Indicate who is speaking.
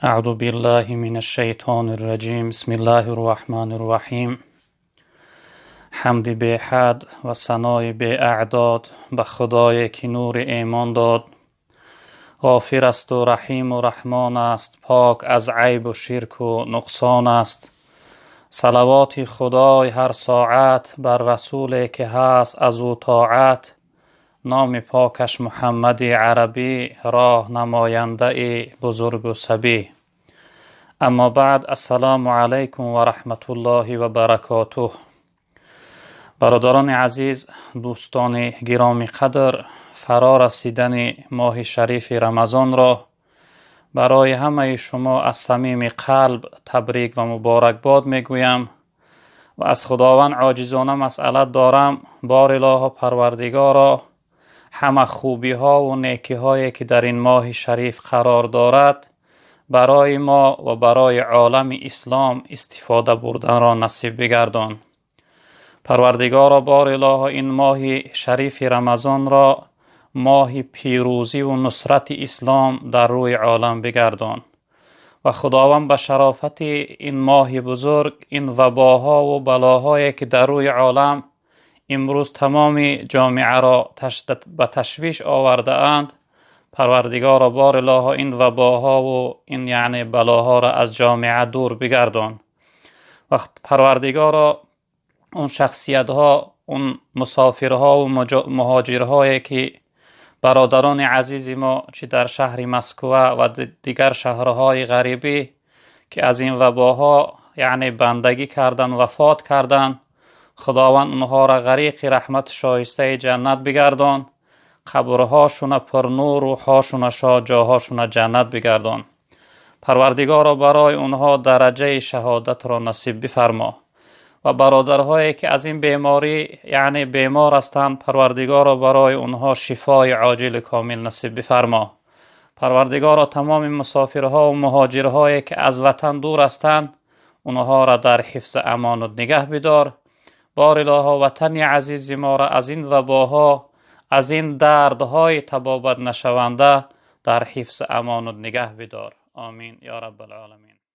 Speaker 1: Аъузу биллаҳи минаш-шайтонир раҷим. Бисмиллаҳир роҳманир роҳим. Ҳамди беҳад ва санои беаъдод ба Худое ки нури имон дод. Ғофир асту раҳиму раҳмон аст, пок аз айбу ширку нуқсон аст. Салавоти Худой ҳар соат бар расуле ки ҳаст аз ӯ тоат. Номи покаш Муҳаммади арабӣ, роҳ намояндаи бузургу сабӣ. Аммо баъд, ассалому алайкум ва раҳматуллоҳи ва баракотуҳ. Бародарони азиз, дӯстони гиромӣ қадр, фаро расидани моҳи шарифи Рамазонро барои ҳамаи шумо аз самими қалб табрик ва муборакбод мегӯям ва аз Худованд оҷизона масъалат дорам: бор илоҳо Парвардигоро, ҳама хубиҳову некиҳое ки дар ин моҳи шариф қарор дорад барои мо ва барои олами ислом истифода бурданро насиб бигардон. Парвардигоро, бор илоҳо, ин моҳи шарифи Рамазонро моҳи пирӯзиву нусрати ислом дар рӯи олам бигардон ва Худованд ба шарофати ин моҳи бузург ин вабоҳову балоҳое ки дар рӯи олам имрӯз тамоми ҷомеаро ба ташвиш овардаанд, Парвардигоро, бор илоҳо, ин вабоҳову ин яъне балоҳоро аз ҷомеа дур бигардон ва Парвардигоро, он шахсиятҳо, он мусофирҳову муҳоҷирҳое ки бародарони азизи мо чӣ дар шаҳри Москва ва дигар шаҳрҳои ғарибӣ ки аз ин вабоҳо яъне бандагӣ кардан, вафот кардан, Худованд онҳоро ғариқи раҳмат шоистаи ҷаннат бигардон, қабрҳошуна пурнур, рӯҳҳошуна шод, ҷоҳошуна ҷаннат бигардон. Парвардигоро, барои онҳо дараҷаи шаҳодатро насиб бифармо ва бародарҳое ки аз ин беморӣ яъне бемор ҳастанд, Парвардигоро, барои онҳо шифои оҷили комил насиб бифармо. Парвардигоро, тамоми мусофирҳо ва муҳоҷирҳое ки аз ватан дур ҳастанд, онҳоро дар ҳифзи амонат нигаҳ бидор. Бор илоҳо, ватани азизи моро аз ин вабоҳо, аз ин дардҳои табобат нашаванда дар ҳифзи амонат нигаҳ бидор. Омин ё раббал оламин.